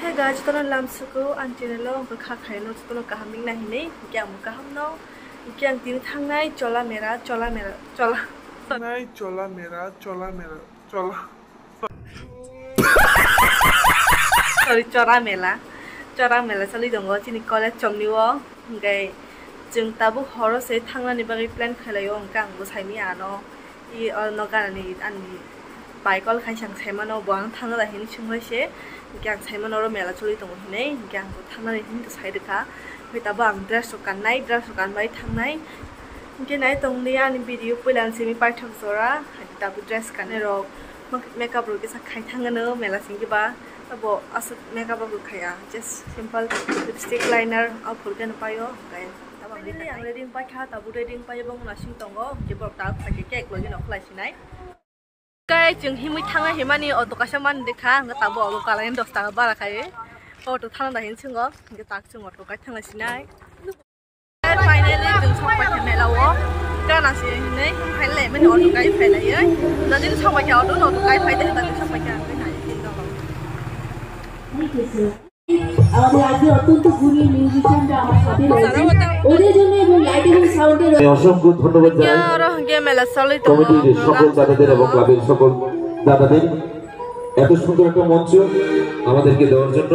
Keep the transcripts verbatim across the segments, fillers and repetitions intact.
Hey guys, jotono lamsuko ang channel o wngkha kha khaino jotono kaham wngna hinwi, hwnkhe ang bo kaham no, hwnkhe ang tini thangnai chola mera, chola mera, chola. Thangnai chola mera, chola mera, chola. Sorry, chora mela, chora mela choli tongo chini college chongni o, hwnkhe chwng tabuk horo se thangnani bagwi plan khlai o, hwnkhe ang bo saimanya ano. I, o, no ganani ani bai call khai sang saimano, bo ang thangna da hini sungbai se. Hwnkhe ang saimano oro mela choli tongo hinwi, hwnkhe ang bo thangnani hini to sai rwkha. Hwnkhe tabo ang dress rok kannai, dress rok kanbai thangnai. Hwnkhe nai tongdi ani video puila ang simi paithak jora, hwnkhe tabo dress kanai rok, mak-, makeup rok kisa khai thangano mela singkhe ba. Abo aswk makeup rok khai ya, just simple lipstick, liner, o phurkhe no paio, hwnkhe. Finally, ang ready wngpai kha, tabuk ready wngpai bo wngna sing tongo, hwnkhe borok tabuk phaikhe cake logino khlai sinai. Kai chwng himwi thangna himani auto kaisa mani de kha, hwnkhe tabuk obo kalai dos taka bara khai auto thangna da hin swngo, hwnkhe tak chwng auto kai thangna sinai. Finally, chwng sokpai kha mela o, gana se hinwi finally mani auto kai phai laiwi, jodi sokpai kha auto, auto kai phai de, jodi sokpai kha hinwi nai. আমাদের আজকে অত্যন্ত গুণী মিউজিশিয়ানরা আমার সাথে রয়েছেন। ওদের জন্য এবং লাইটিং এবং সাউন্ডের আমি অসংখ্য ধন্যবাদ জানাই oro hwnkhe mela choli tongo, কমিটির সকল দাদাদের এবং ক্লাবের সকল দাদাদের এত সুন্দর একটা মঞ্চ আমাদেরকে দেওয়ার জন্য।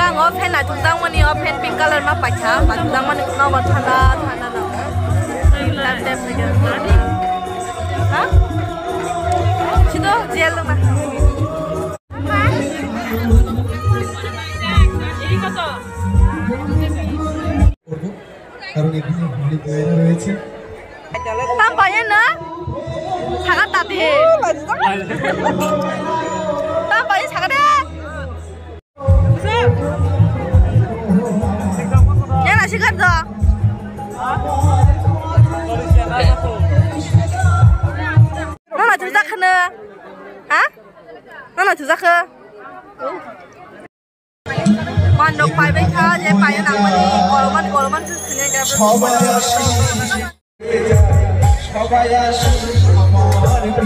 Ang o fan naithokjakmani, o fan pink colour ma paikha, naithokjakmani nobar thanda thanda no. Tap tap khaikhe. Ha? Sido gel dong na. কারণ এখানে অনেক লাইনার রয়েছে। Tam paina na? Saga tate. Tam paina saga de. Yana sikar da. Nana tujakna. Ha? Nana tujakna. Mandok paibai kha, je paina nangmani, koloman, koloman se sini aja. সবাই আসুন, সবাই আসুন আমার পিঠে।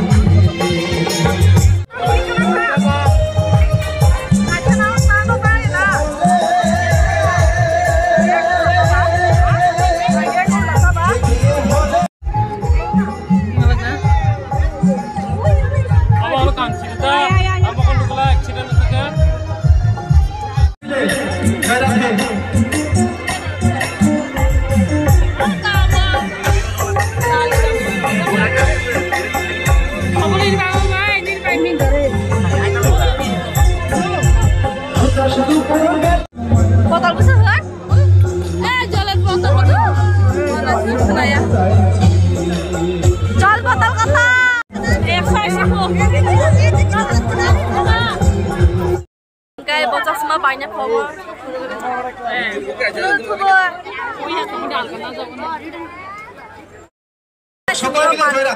Bo chosma paina phobo.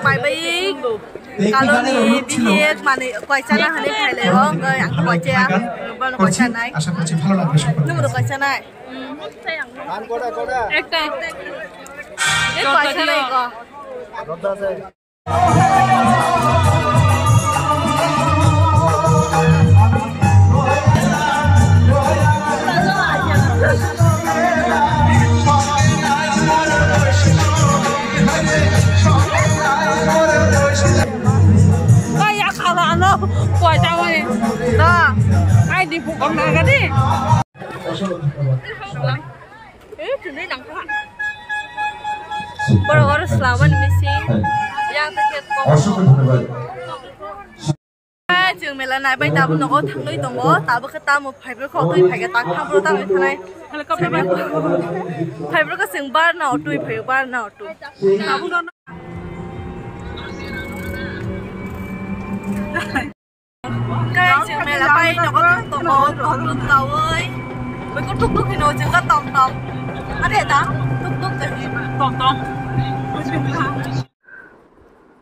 Pai bai kaloni bihik mani kwaisa na hani phaile o, ang kwaisa, bono kwaisa nai. আশা করছি ভালো লাগবে সকলের। Nung ro kwaisa nai. Ekta. E kwaisa nai ko. Kaya kala ano, kuya tawani. Da. Ai di pukam na gadi. Borok oro swlamani missing. Yang tei khe kok. অসংখ্য ধন্যবাদ। Chwng mela naibai tabuk nogo thangwi tongo, tabuk khe tamo phaibrwkha twi phaikha tak thampro tamo thanai. Phaibrwkha chwng bar na twi phaio, bar na twi. Tabuk no. Guys, chwng mela pai nogo tongo, tok tok kawi. Beko tuk tuk hino chwng ka tom tom. Ade ta, tuk tuk chwng tom tom.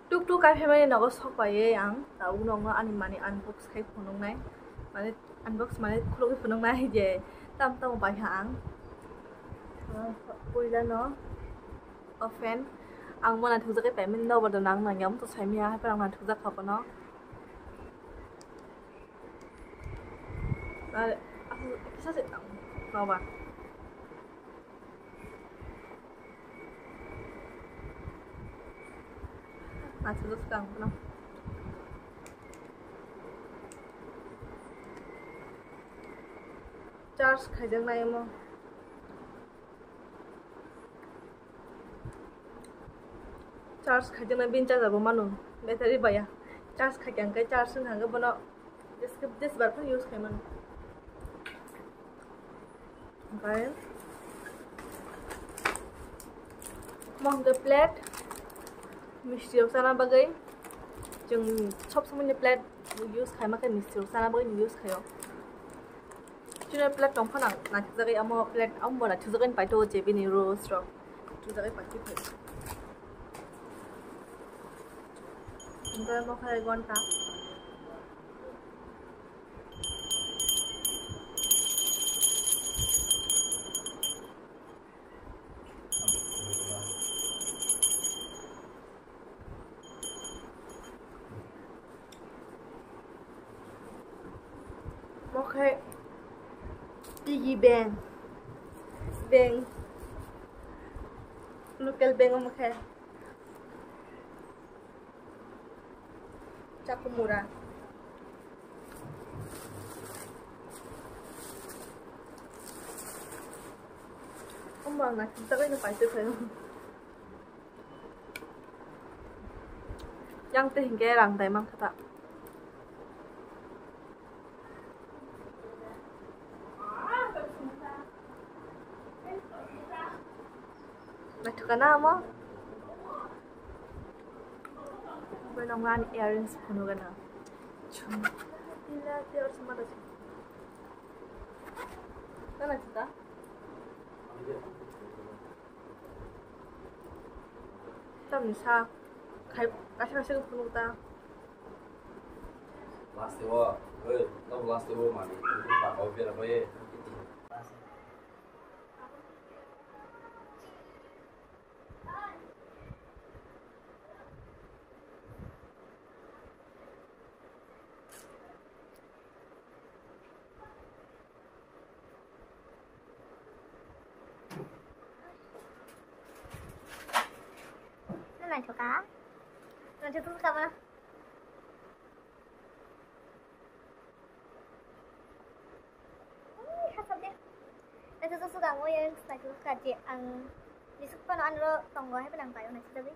Tuk tuk kai phaimani nogo sok paiwi ang tabuk nokno ani mani unbox khai phunuknai. Mane unbox mane khulugwi phunuknai je tam tamo bai ha ang. Puila no open. Ang mona thukjak kai paimani nobar da nang nang yam to saimya hai parang na thukjak kha bono. Are, aku kisa se tang. Nobar. Naithok swkang phano. Charge khaijaknai omo. Charge khaijaknai bini charger bo mano. Battery baya. Charge khaikha hwnkhe charge wngkha hwnkhe bono. Jeske, jesbar phano use khai mano. Omo hwnkhe plate, misti rok chana bagwi. Chwng sob somoi ni plate use khaima khe misti rok chana bagwi use khaio. Chini plate tong phano naithokjagwi, omo plate omo bo naithokjagwi paito je bini rules rok. Naithokjagwi paito. Hwnkhe omo khe gonta. Omo khe piggy bank, bank, local bank omo khe. Chakumura. Omo ang naithokjagwi no paitwi phaio. Yang tei hinkhe rang dai mankha ta. Naithok na omo? Bai nang ani earrings phunuk gana. Chum. Ila tei or sama da. Kana chita? Tamni sa khai kaisa kaisa phunuk ta. Last o, oi, no last o mani, pa ko bera ko ye. Naithoka. Naithoka ba. Ui, hachal de. Naithoka suka ang oya naithoka je ang bisuk pano anro tongo hai pano ang payo naithoka de.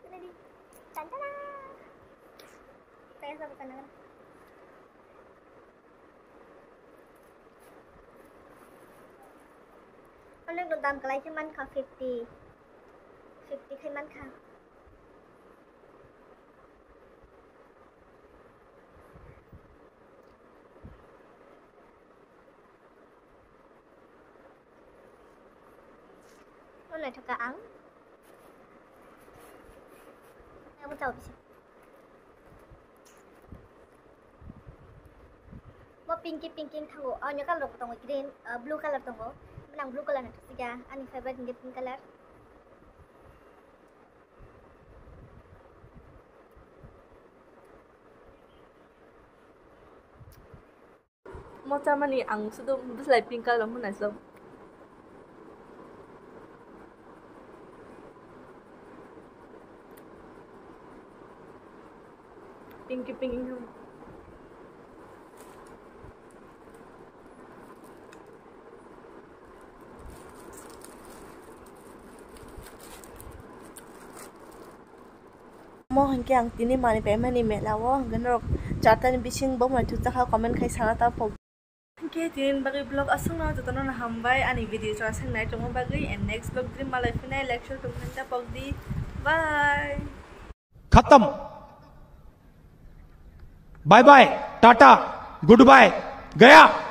Ini di. Tantana. Saya sabu kana. Onek no dam kalai khe mankha fifty, fifty khai mankha. Naithok kha ang. Amo chao bisi. Mo pinky pinky wng thango. Onyo color rok tongo, green, ah, blue color tongo. Nang blue color naithok kha, ani favorite ni pink color. Mo chamani ang sudo bwslai pink color hwnna so. Pinky pinky hwn. Mo hinkhe ang tini manwi paimani mela o, hinkhe norok charta ni bising bo mai thukjakha, comment khai sana ta pok. Hinkhe tini bagwi vlog aswkno jotono no hambai ani video chwng aswk nai tongma bagwi, and next vlog tini malai phinai like share comment ta pok di. Bye. खत्म। Bye bye, tata, goodbye, गया।